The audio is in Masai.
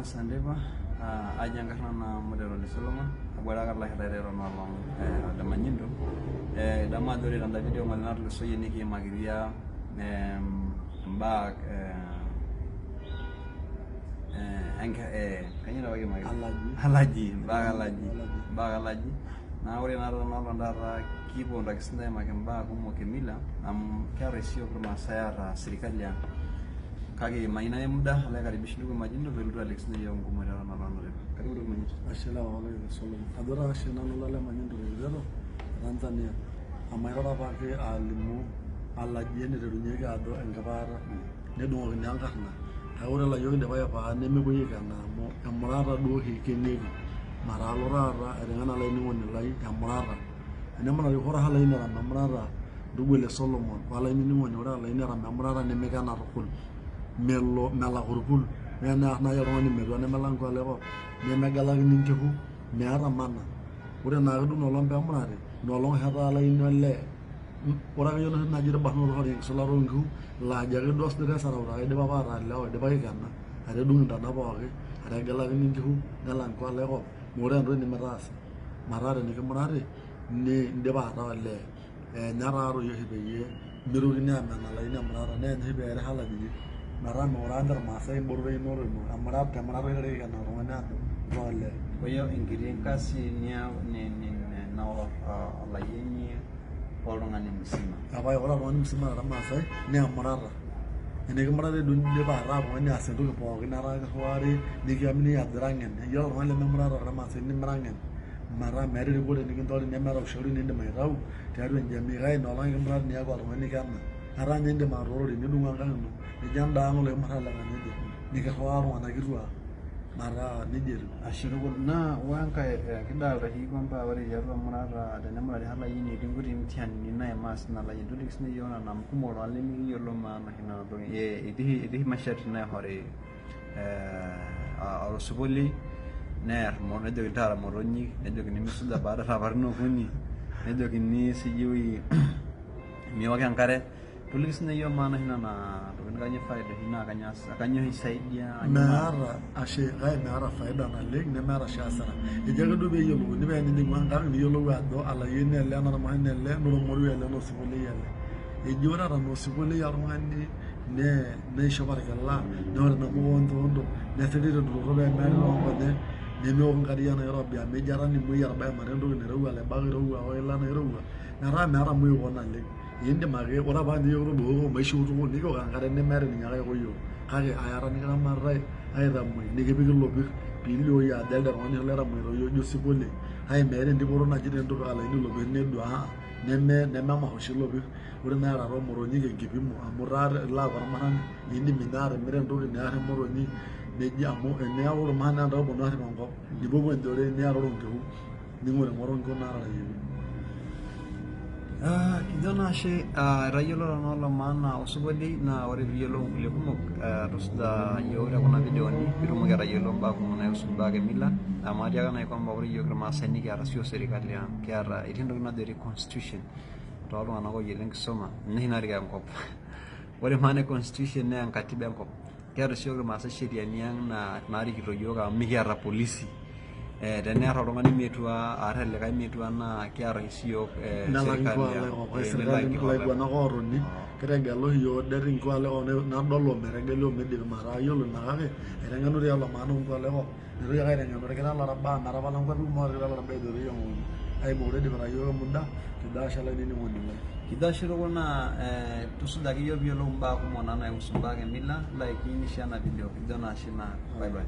Masaa enteipa, aji enkarna naa Mutero le Solomon, aboitaka ilashetak taata ena olong ole Manyindo. Idamu ajo ore tenda video ng'ole natulusoyie nikiimakitia imbaa kainyoo apa kiimakitia? Allergy, imbaa allergy, imbaa allergy. Naa ore naa tena olong taata kipuo ake sinche aimaki imbaa kumok e mila amu kiata oshi iyiok irmaasai aata sirkali ang. Kake mayieu naya muda alo aikaribisha ndugu Majindo peelotu aliki sinye iyiok nkumok tiatua ena olong enteipa. Karibu ndugu Majindo. Ashe lewa olaitoriani Solomon. Ajo taa ashe nanu Olale Manyindo Tekitero, Tanzania. Amu airoro apake alimu alaji eniterunyeki ajo enkipaata nedung'okini enkarna. Kake ore ilayiok kidipa aipaa nemepuoi aikenaa amu emurata duo oshi ikenieki. Mataa alo taata aiteng'en olainining'oni lai emurata. Enemurati ore oshi olayioni otam emurata ndugu le Solomon olainining'oni ore olayioni otam emurata nemikena tukul. Melo melak orpul naa enear naaji oltung'ani metua nemelak nkualai kop nemegelakini nkihu meeta maana. Ore naake duo ina olong peemurati ina olong oshi etaa olayioni olee. Ore akeyie enoshi naji irbarnot oishori enkisulata oonkihu laaji ake duo esujita esarauta kake idipa apa ataa ilewa idipa aikena etudung'o intana pooki etegelakini nkihu nelak nkualai kop meekure eeta entoki nemitaasi. Metaa tinikimurati indipa ataa olee. Eenya taatoi oshi peyie mitokini amenaa olayioni emurata neenya oshi peeri ilkajijik metaa meoroo ninche irmaasai emboloto einoto ino temurata oshi taata eiken oltung'ani ajo itaa olee. Kwa hiyo enkiti kasi naor olayioni oltung'ani musima. Epae ore oltung'ani musima tormaasai naa emurata. Tenikimurati duo nindipa ataa oltung'ani oas entoki pookin etaa kirriwari nikiamini ajo ira ng'en. Eyiolo oltung'ani lememurata tormaasai nemira ng'en metaa meeta erikore nikinchori nemeeta ushauri nindim aitau tiatua enjamii kake ina olong nikimurati niaku oltung'ani kena. Etaa ninye indim atoororie nidung'u enkang ino nijo enda ang oloshi murran le ng'ania nikirriwaa iltung'anak kituak metaa nejia etiu. Ashe tukul. Naa ore enkae kidolta oshi kwamba ore tiatua emurata tenemurati olayioni etii nkuti mtihanini naimaa sinye olayioni. Toliki sinye iyiok nena amu kumok iltung'anak lemikiyiolo maana oshi nena tokitin. Etii masharti naishori osipoli neer nejokini taara imotonyik, nejokini misuja baada olapaitin okuni, nejokini sijui miok enkare. Toliki sinye iyiok maana oshi nena tokitin kainyoo faida oshi naa kainyoo isaidia. Meeta ashe kake meeta faida naleng nemeeta sii asara. Eji ake duo peeyiolouni paa enijing'u enkang niyiolou ajo olayioni ele naa ormurrani ele naa ormoruo ele naa osipolii ele. Eji ore eton aa osipolii oltung'ani neishop orkila neor inamuka ontoonto nesiri tenturoto pee meeri toonkonyek nemeok inkariak nairobi amu eji eton imuoi orbae metaa entoki nairowua aleba oirowua oila nairowua metaa meeta moiko naleng. Indim ake ore apa ninye iyiok kitobikoko maishiu tukul nikiok enkare nemeeta enenyiaka aiko iyiok kake ayata nikiramatitai aitamuoi nikipiki ilopir piilioyu ajo elde tung'ani oshi loitamuoita iyie oji osipolii kake meeta entipoto naji tenitipik olayioni ilopir nedua nememar oshi ilopir. Ore naa earata oomotonyik enkipimo amu taa ilo aaku ormurrani indim ninye atimira entoki niar emotonyi neji amu teniyau irmurran naa intae ooponu aarip enkop nipuopuo enchore niaroro nkihu ning'oring'oro nkihu naararayieki. Kijo naa ashe itayiolo naa olo maana osipoli naa ore piiyiolou nkulie kumok tusuja iyiok te kuna videoni piitumoki atayiolo imbaa kumok naihusu imbaa e mila amu atiaka nai kwamba ore iyiok irmaasai nikiata siyiok serkali ang' kiata etii entoki najo constitution tooltung'anak ooyiolo enkisuma ninye oshi narikoo enkop. Ore maana e constitution naa enkatiba enkop. Kiata oshi iyiok irmaasai sheriani ang' naarikito iyiok amu mikiata polisi. Tenear oltung'ani metua aar likae metua naa kiata oshi siyiok Nelaki serkali ang. Ilaiguanak ootoni kitegela oshi iyiok det inkualai kop nadol ometegeli omeidipi metaa yiolo ina kake aiteng'ena doi maana oonkualai kop mitoki ake aiteng'ena orkira lorba metapala nkuapi kumok orkira lorba ejo peyieng'uni kake mekure idipita iyiok muda kijo ashe olainining'oni lai. Kijo ashe tukul naa tusuja ake iyiok piiyiolou imbaa kumok naa naihusu imbaa e mila like nishare ena video kijo naa ashe naa bye bye.